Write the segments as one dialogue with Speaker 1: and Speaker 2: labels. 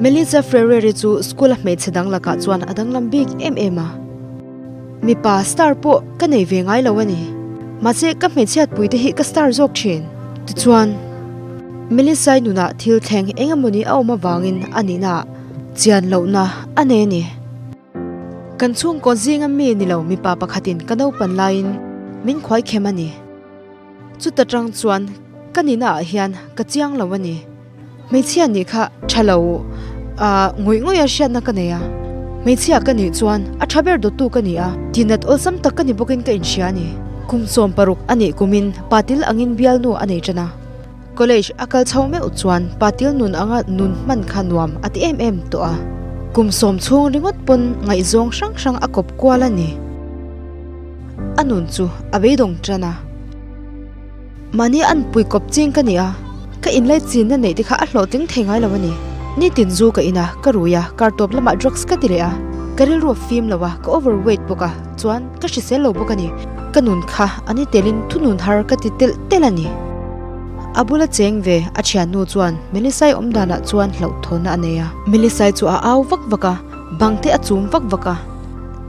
Speaker 1: Melissa Ferrer-i chu school a hmeichhe dang lakah chuan a danglam bik em em a. Mipa star pawh ka nei ve ngai lo a ni. Mahse ka hmeichhiatpui te hi ka star zawk thin. Tichuan, Melissa-i nunah thil thleng eng emawni a awm avangin a nihna ah chian lohna a nei a ni. Kan chhungkaw zinga mi ni lo mipa pakhatin ka naupan laiin min khuai khem a ni. Chuta tang chuan ka nihna ah hian ka chiang lo a ni. Hmeichhia nih kha tha lo ah ngawih ngawih a hriatna ka nei a. Hmeichhia ka nih chuan a tha ber dawttu ka ni a, tinat awlsam tak ka ni bawkin ka inhria a ni. Kum 16 a nih kumin patil angin bialnu a nei tan a. College a kal chho meuh chuan patil nun anga nun hman kha nuam a ti em em tawh a. Kum sawm chhung ringawt pawn ngaihzawng hrang hrang a kawp kual a ni. A nun chu a beidawng tan a. Mahni an pui kawp ching ka ni a, ka inlai chinna neih te kha a hlawhtling thei ngai lo a ni. Nitin zu ka in a, ka rui a, kar tawp lamah drugs ka ti leh a. Ka rilru a fim lo a, ka overweight bawk a, chuan ka hrisel lo bawk a ni. Ka nun kha a ni telin thunun har ka ti telh telh a ni. A bula cheng ve a thiannu chuan Melisai awmdanah chuan hlauhthawnna a nei a. Melisai chu a au vak vak a, bang te a chum vak vak a.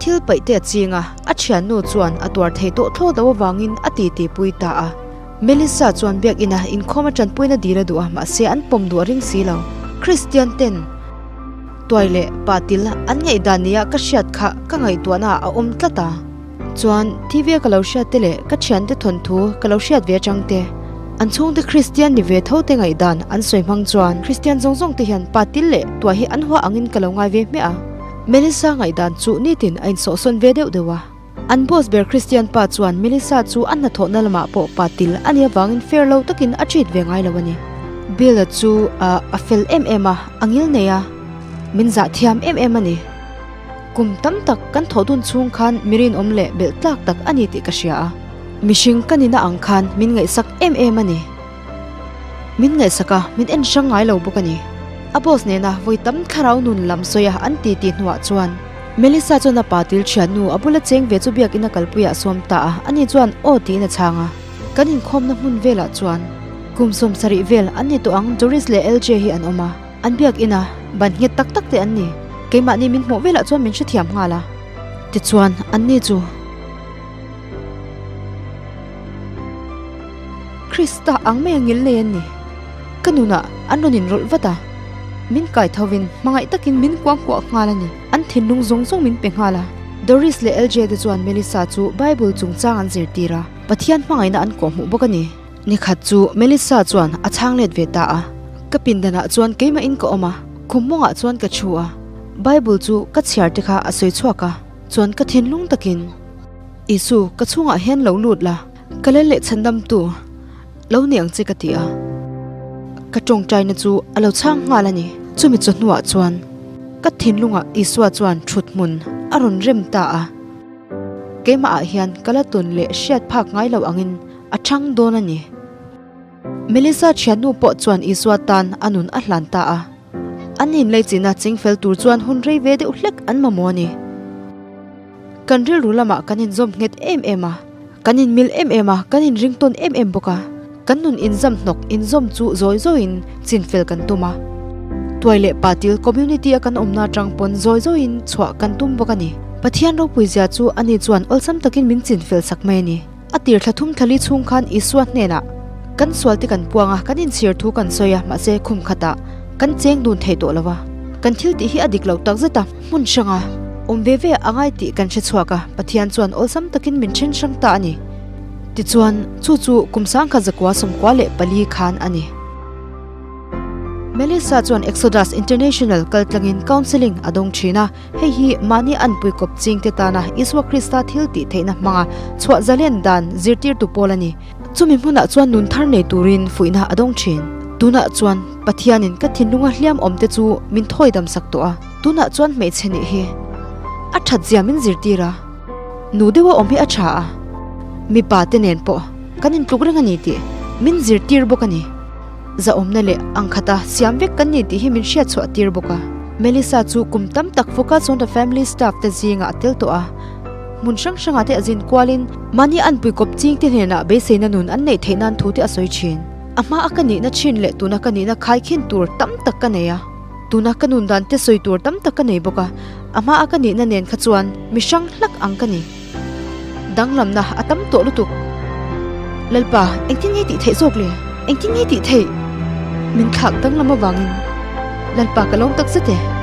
Speaker 1: Thil paih te a ching a, a thiannu chuan a tuar thei tawh thlawt lo avangin a titi pui ta a. Melissa chuan biakina inkhawm a tanpuina dil a duh a, mahse an pawm duh a ring si lo. Christian ten tuai leh pa til an ngaihdan nia ka hriat kha ka ngaihtuahna ah a awm tlat a. Chuan TV a ka lo hriat te leh ka thiante thawnthu ka lo hriat ve atang te, an chhungte Christian ni ve tho te ngaihdan an sawi hmang chuan Christian zawng zawng te hian pa til leh tuai hi an hua angin ka lo ngai ve hmiah a. Melissa ngaihdan chu nitin a insawhsawn ve deuh deuh a. An boss ber Christian pa chuan Melissa chu a hnathawhna lamah pawh pa til a nih avangin fair lo takin a treat ve ngai lo a ni. Bill-a chu a fel em em a, a ngil nei a, min zah thiam em em a ni. Kum tam tak kan thawh dun chhung khan mi rinawm leh belh tlak tak a ni tih ka hria a. Mihring ka nihna ang khan min ngaihsak em em a ni. Min ngaihsak a, min en hrang ngai lo bawk a ni. A boss nena vawi tam thlarau nun lam sawi a an ti tih hnuah chuan Melissa chuan a pa til thiannu a bula cheng ve chu biakinn a kalpuiah a sawm ta a, ani chuan aw tiin a chhang a. Kan inkhawmna hmun velah chuan kum 70 vel an ni tawh ang Doris leh LJ hi an awm a, an biakinn a ban nghet tak tak te an ni. Keimahni min hmuh velah chuan min hrethiam nghal a. Tichuan anni chu. Krista ang mai a ngil nei an ni. Ka nunah an rawn inrawlh vat a, min kai thovin hmangaih takin min kuangkuah nghal a ni. An thinlung zawng zawng min pe nghal a. Doris leh LJ te chuan Melissa chu Bible chungchang an zirtir a, Pathian hmangaihna an kawhhmuh bawk a ni. Nikhat chu Melissa chuan a chhang let ve ta a. Ka pindanah chuan keimahin ka awm a, khum mawngah chuan ka thu a, Bible chu ka chhiar te kha a sawi chhuak a, chuan ka thinlung takin, Isu, ka chhungah hian lo lut la. Ka lel leh chhandamtu lo ni ang che ka ti a, ka tawngtaina chu a lo chhang nghal a ni. Chumi chaw hnuah chuan ka thinlungah Isua chuan thut hmun a rawn rem ta a, keimahah hian ka la tawn leh hriat phak ngai lo angin a chhang dawn a ni. Melissa thiannu pawh chuan Isua tan a nun a hlan ta a, an inleichina chingfel tur chuan hun rei ve deuh hlek an mamawh a ni. Kan rilru lamah kan inzawm nghet em em a, kan inmil em em a, kan inring tawn em em bawk a. Kan nun inzam hnawk inzawm chu zawi zawiin chinfel kan tum a. Tuai leh Patil community a kan awmna atang pawn zawi zawiin chhuah kan tum bawk a ni. Pathian ropui zia chu ani chuan awlsam takin min chinfel sak mai a ni. A tir thla thum thlali chhung khan Isua hnenah kan sual te kan puang a, kan inchhir thu kan sawi a, mahse khum khatah kan cheng dun thei tawh lo a. Kan thil tih hi a dik lo tak zet a, hmun hranga awm ve ve a ngai tih kan hre chhuak a, Pathian chuan awlsam takin min then hrang ta a ni. Tichuan, chu chu kum sangkhat zakua 94 khan a ni. Melissa chuan Exodus International kaltlangin counselling a dawng thin a, Hei hi mahni anpui kawp chingte tana Isua Krista thil tih theihna hmanga chhuah zalen dan zirtirtu pawl a ni. Chumi hmunah chuan nun thar nei turin fuihna a dawng thin. Tunah chuan Pathianin ka thinlunga hliam awmte chu min thawi dam sak tawh a, tunah chuan hmeichhe nih hi a that zia min zirtir a, nu deuha awm hi a tha a, mipa te nen pawh kan intluk reng a ni tih min zirtir bawk a ni. Zahawmna leh angkhata siam vek kan ni tih hi min hriat chhuah tir bawk a. Melissa chu kum tam tak Focus on the Family staff te zingah a tel tawh a. Hmun hrang hrangah te a zin kualin mahni anpui kawp ching te hnenah beiseina nun an neih theih nan thu te a sawi thin. A hma a ka nihna thin leh tuna ka nihna khai khin tur tam tak ka nei a. Tuna ka nun dan te sawi tur tam tak ka nei bawk a, a hma a ka nihna nen kha chuan mi hrang hlak ang ka ni. Danglamna a tam tawh lutuk. Lalpa, engtin nge tih theih zawk le? Engtin nge tih theih? Min thlak danglam avangin Lalpa ka lawm tak zet e.